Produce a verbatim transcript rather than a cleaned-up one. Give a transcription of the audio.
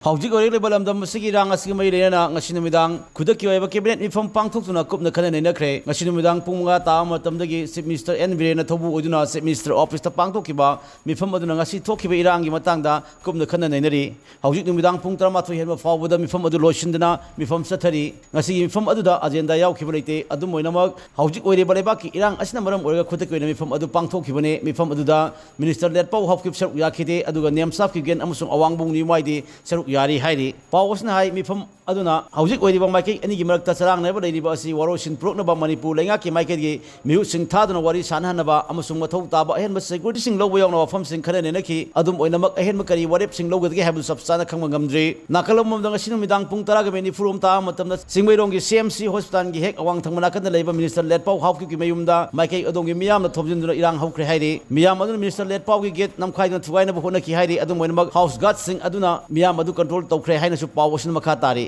ꯍꯧꯖꯤꯛ ꯑꯣꯏꯔꯛꯂꯤꯕ ꯂꯝꯗꯝ ꯑꯁꯤꯒꯤ ꯏꯔꯥꯡ ꯑꯁꯤꯒ ꯃꯔꯤ ꯂꯩꯅꯅ ꯉꯁꯤ ꯅꯨꯃꯤꯗꯥꯡ ꯈꯨꯗꯛꯀꯤ ꯑꯣꯏꯕ cabinet ꯃꯤꯐꯝ ꯄꯥꯡꯊꯣꯛꯇꯨꯅ ꯀꯨꯞꯅ ꯈꯟꯅ ꯅꯩꯅꯈ꯭ꯔꯦ꯫ ꯉꯁꯤ ꯅꯨꯃꯤꯗꯥꯡ ꯄꯨꯡ ꯃꯉꯥ ꯇꯥꯕ ꯃꯇꯝꯗꯒꯤ Chief Minister N ꯕꯤꯔꯦꯟꯅ ꯊꯧꯕꯨ ꯑꯣꯏꯗꯨꯅ Chief Minister Officeꯇ ꯄꯥꯡꯊꯣꯛꯈꯤꯕ ꯃꯤꯐꯝ ꯑꯗꯨꯅ ꯉꯁꯤ ꯊꯣꯛꯈꯤꯕ ꯏꯔꯥꯡꯒꯤ ꯃꯇꯥꯡꯗ ꯀꯨꯞꯅ ꯈꯟꯅ ꯅꯩꯅꯔꯤ꯫ ꯍꯧꯖꯤꯛ ꯅꯨꯃꯤꯗꯥꯡ ꯄꯨꯡ ꯇꯔꯥꯃꯥꯊꯣꯏ ꯍꯦꯟꯕ ꯐꯥꯎꯕꯗ ꯃꯤꯐꯝ ꯑꯗꯨ ꯂꯣꯏꯁꯤꯟꯗꯨꯅ ꯃꯤꯐꯝ ꯆꯠꯊꯔꯤ꯫ ꯉꯁꯤꯒꯤ ꯃꯤꯐꯝ ꯑꯗꯨꯗ agenda ꯌꯥꯎꯈꯤꯕ ꯂꯩꯇꯦ꯫ ꯑꯗꯨꯝ ꯑꯣꯏꯅꯃꯛ, ꯍꯧꯖꯤꯛ ꯑꯣꯏꯔꯤꯕ ꯂꯩꯕꯥꯛꯀꯤ ꯏꯔꯥꯡ ꯑꯁꯤꯅ ꯃꯔꯝ ꯑꯣꯏꯔꯒ ꯈꯨꯗꯛꯀꯤ ꯑꯣꯏꯅ ꯃꯤꯐꯝ ꯑꯗꯨ ꯄꯥꯡꯊꯣꯛꯈꯤꯕꯅꯤ꯫ ꯃꯤꯐꯝ ꯑꯗꯨꯗ Minister ꯂꯦꯠꯄꯥꯎ ꯍꯥꯎꯀꯤꯞ ꯁꯔꯨꯛ ꯌꯥꯈꯤꯗꯦ, ꯑꯗꯨꯒ ꯅꯦꯝꯆꯥꯞ ꯀꯤꯞꯒꯦꯟ ꯑꯃꯁꯨꯡ ꯑꯋꯥꯡꯕꯨꯡ ꯅ꯭ꯌꯨꯃꯥꯏꯗꯤ ꯁꯔꯨꯛ ꯌꯥꯔꯤ ꯍꯥꯏꯔꯤ꯫ ꯄꯥꯎ ꯑꯁꯤꯅ ꯍꯥꯏ, ꯃꯤꯐꯝ ꯑꯗꯨꯅ ꯍꯧꯖꯤꯛ ꯑꯣꯏꯔꯤꯕ ꯃꯥꯏꯀꯩ ꯑꯅꯤꯒꯤ ꯃꯔꯛꯇ ꯆꯔꯥꯡꯅꯕ ꯂꯩꯔꯤꯕ ꯑꯁꯤ ꯋꯥꯔꯣꯏꯁꯤꯟ ꯄꯨꯔꯛꯅꯕ ꯃꯅꯤꯄꯨꯔ ꯂꯩꯉꯥꯛꯀꯤ ꯃꯥꯏꯀꯩꯒꯤ ꯃꯤꯍꯨꯠꯁꯤꯡ ꯊꯥꯗꯨꯅ ꯋꯥꯔꯤ ꯁꯥꯟꯅꯍꯟꯅꯕ ꯑꯃꯁꯨꯡ ꯃꯊꯧ ꯇꯥꯕ ꯑꯍꯦꯟꯕ securityꯁꯤꯡ ꯂꯧꯕ ꯌꯥꯎꯅ ꯋꯥꯐꯝꯁꯤꯡ ꯈꯟꯅ ꯅꯩꯅꯈꯤ꯫ ꯑꯗꯨꯝ ꯑꯣꯏꯅꯃꯛ, ꯑꯍꯦꯟꯕ ꯀꯔꯤ ꯋꯥꯔꯦꯞꯁꯤꯡ ꯂꯧꯒꯗꯒꯦ ꯍꯥꯏꯕꯗꯨ ꯆꯞ ꯆꯥꯅ ꯈꯪꯕ ꯉꯝꯗ꯭ꯔꯤ꯫ ꯅꯥꯀꯜ ꯑꯃꯔꯣꯝꯗ, ꯉꯁꯤ ꯅꯨꯃꯤꯗꯥꯡ ꯄꯨꯡ ꯇꯔꯥꯒ ꯃꯤꯅꯤꯠ ꯅꯤꯐꯨꯔꯣꯝ ꯇꯥꯕ ꯃꯇꯝꯗ ꯆꯤꯡꯃꯩꯔꯣꯡꯒꯤ C M C hospitalꯒꯤ ꯍꯦꯛ ꯑꯋꯥꯡ ꯊꯪꯕ ꯅꯥꯀꯟꯗ ꯂꯩꯕ Minister ꯂꯦꯠꯄꯥꯎ ꯍꯥꯎꯀꯤꯞꯀꯤ ꯃꯌꯨꯝꯗ ꯃꯥꯏꯀꯩ ꯑꯗꯣꯝꯒꯤ ꯃꯤꯌꯥꯝꯅ ꯊꯣꯝꯖꯤꯟꯗꯨꯅ ꯏꯔꯥꯡ ꯍꯧꯈ꯭ꯔꯦ ꯍꯥꯏꯔꯤ꯫ ꯃꯤꯌꯥꯝ ꯑꯗꯨꯅ Minister ꯂꯦꯠꯄꯥꯎꯒꯤ gate ꯅꯝꯈꯥꯏꯗꯨꯅ ꯊꯨꯒꯥꯏꯅꯕ ꯍꯣꯠꯅꯈꯤ ꯍꯥꯏꯔꯤ꯫ ꯑꯗꯨꯝ ꯑꯣꯏꯅꯃꯛ, house guardꯁꯤꯡ ꯑꯗꯨꯅ ꯃꯤꯌꯥꯝ ꯑꯗꯨ control ꯇꯧꯈ꯭ꯔꯦ ꯍꯥꯏꯅꯁꯨ ꯄꯥꯎ ꯑꯁꯤꯅ ꯃꯈꯥ ꯇꯥꯔꯤ꯫